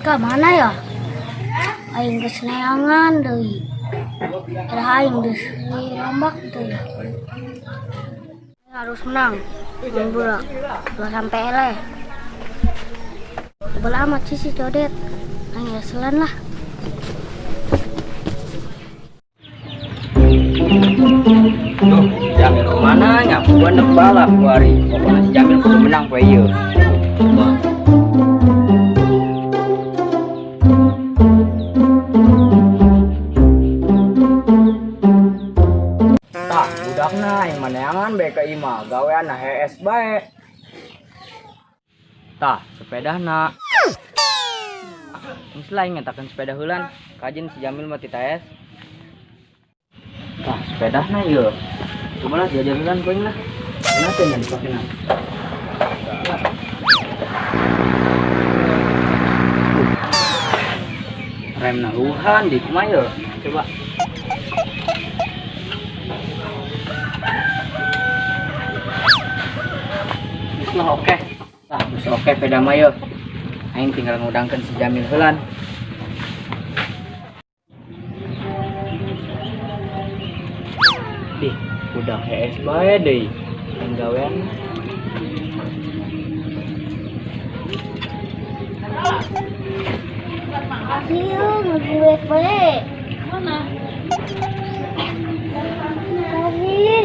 Ka mana ya? Aing geus neangan deui. Era aing geus dirombak deui. Harus menang. Mun budak ulah sampai eleh. Tebel amat sih si Codet. Aing nyeselan lah. Duh, si Jamil kemana nya? Gua nek balap kuari. Pokoknya si Jamil kudu menang poe ieu. Tah, budakna yang maneangan bae ka imah, gawean hees bae. Tah, sepedahna. Geus lah ngetakeun sepeda heulan. Kajin si Jamil mah tita es. Tah, sepedahna ieu. Coba lah diajar heulan ku aing lah. Kenapa nya dipakena? Remna luhan di kumaha ieu? Coba. Geus lah oke. Tah, geus oke peda mah ieu. Aing tinggal ngudangkeun si Jamil heulan. Dih, udah hees bae deui. Aing gawean. Ayo ngeguek bae. Mana? Kasih.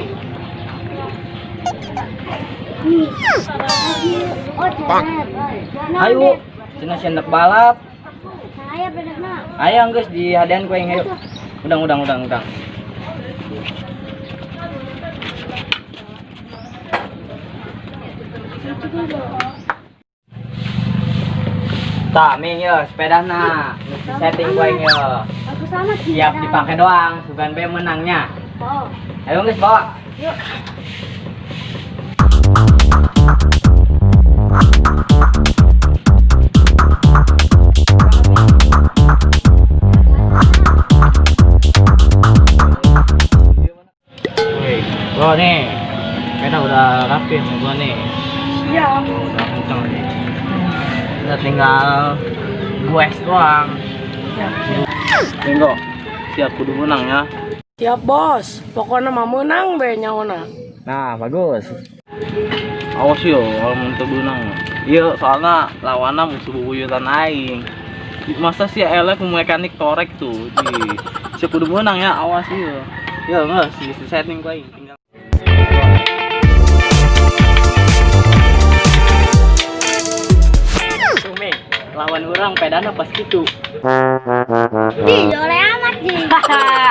Nih. Oh, Codet. Ayo, cenah sieun balap. Saya bedana. Ayo geus dihadian ku aing hayu. Udang udang udang udang. Tah, ming ye sepedana. Geus disetting ku aing ye. Aku sama sih. Siap dipakai doang, sugan be menangnya. Oh. Ayo geus bawa. Yuk. Woi, bro nih, sepeda udah rapi sama gua nih. Siap. Udah kenceng nih. Udah tinggal gues doang. Minggu, siap kudu menang ya. Siap bos, pokoknya mah menang be nyawana. Nah, bagus. Awas yo, kalau mau teu menang. Iya, soalnya lawannya musuh bubuyutan aing. Masa sih elek mekanik torek tuh. Di siap kudu menang ya, awas yo. Yo, enggak sih setting gua aing tinggal. Tuh, Ming, lawan orang pedana pas gitu. Di, oleh amat di.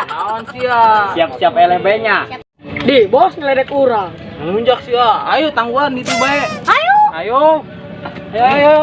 Naon sih ya? Siap-siap LB-nya. Di bos ngeledek urang. Nunjak sih ya. Ayo tangguhan itu bae. Ayo. Ayo. Ayo, ayo.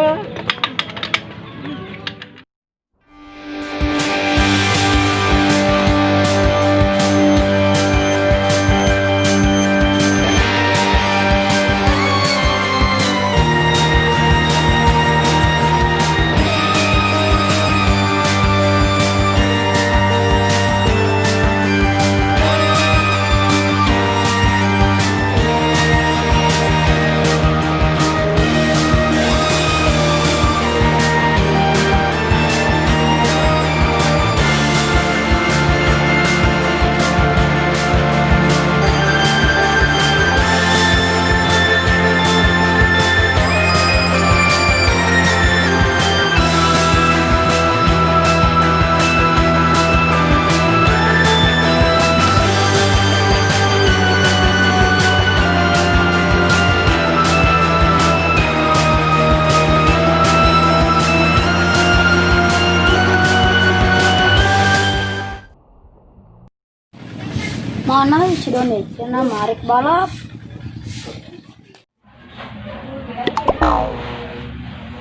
Mana si Doni? Cenah marik balap.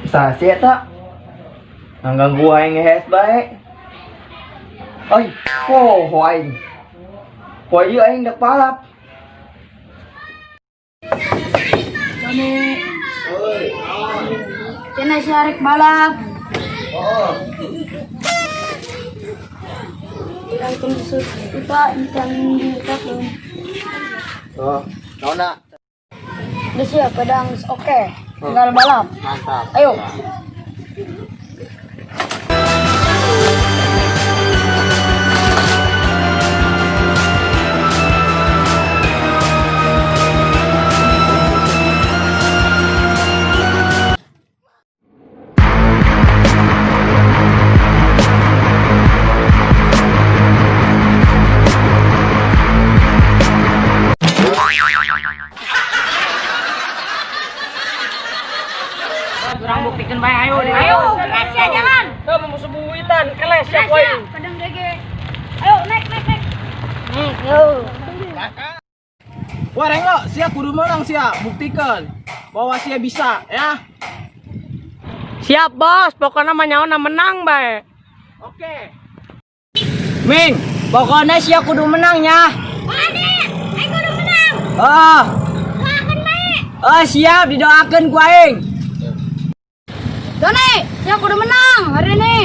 Sah sih eta. Ngganggu aing hees bae. Oi, oh aing. Poe ieu aing dek balap. Doni. Cenah si arek balap. Oh. Ikan kita ikan ikan. Oh, naonna? Udah siap, pedang oke. Tinggal balap. Mantap. Ayo. Kurang buktikan bae ayo. Ayo, Rahasia jalan. Tuh musuh buyutan, keles siap aing. Padang dege. Ayo naik naik naik. Naik, yo. Wah Renglo, sia kudu menang sia, buktikan bahwa sia bisa ya. Siap bos, pokoknya mah nyaona menang bae. Oke. Ming, pokoknya sia kudu menang ya. Ade, aing kudu menang. Oh, Doakeun bae. oh siap didoakan ku aing. Doni, sia kudu menang hari ini.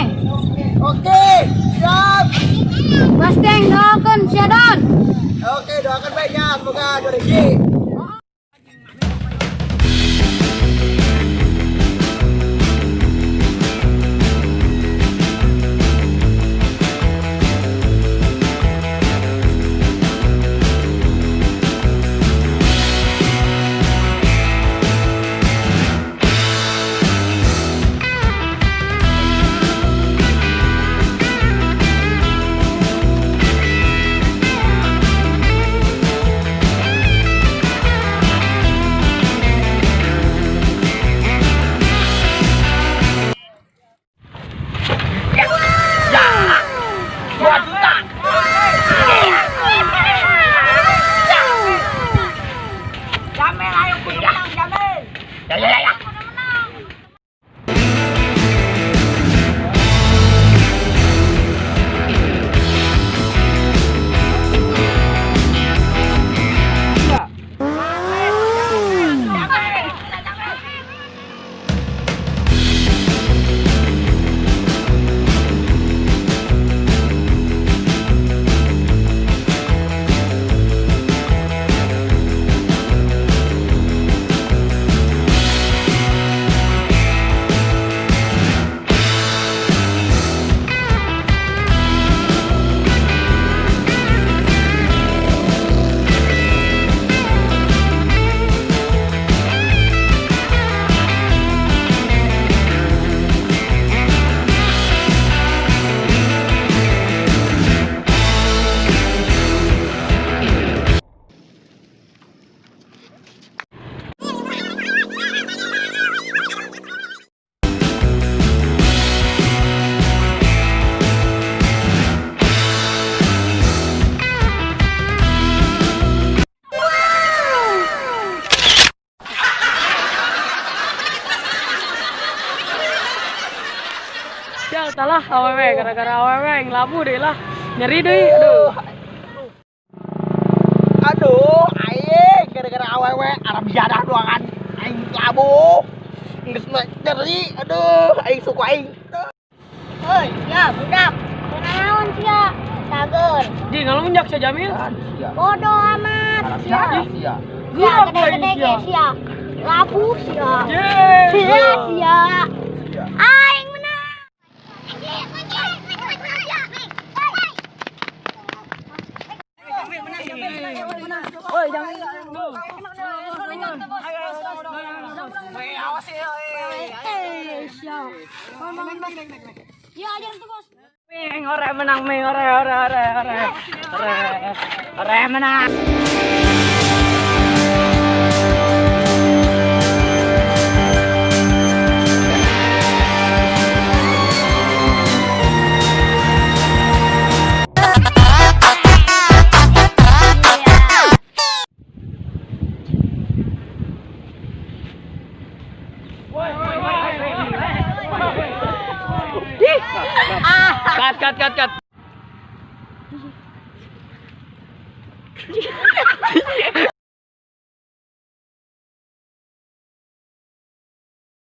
Oke, siap. Basteng doakeun sia Don. Oke, doakan baiknya semoga dua rezeki. Sial talah awewe gara-gara awewe aing labu deh lah. Nyeri deui, aduh. Aduh, aing gara-gara awewe Arab jadah doangan aing labu. Geus mah nyeri, aduh, aing suku aing. Hoi, ya budak. Kunaon sia? Cager. Di ngalunjak sia Jamil. Bodoh amat sia. Sia. Sia Gerak aing gede-gede sia. ge sia. Labu sia. Yeay. Sia sia. Aing menang. Ya, jangan tuh, Bos. Ming, ore menang ming, ore ore ore ore. Ore ore menang. Cut cut cut cut.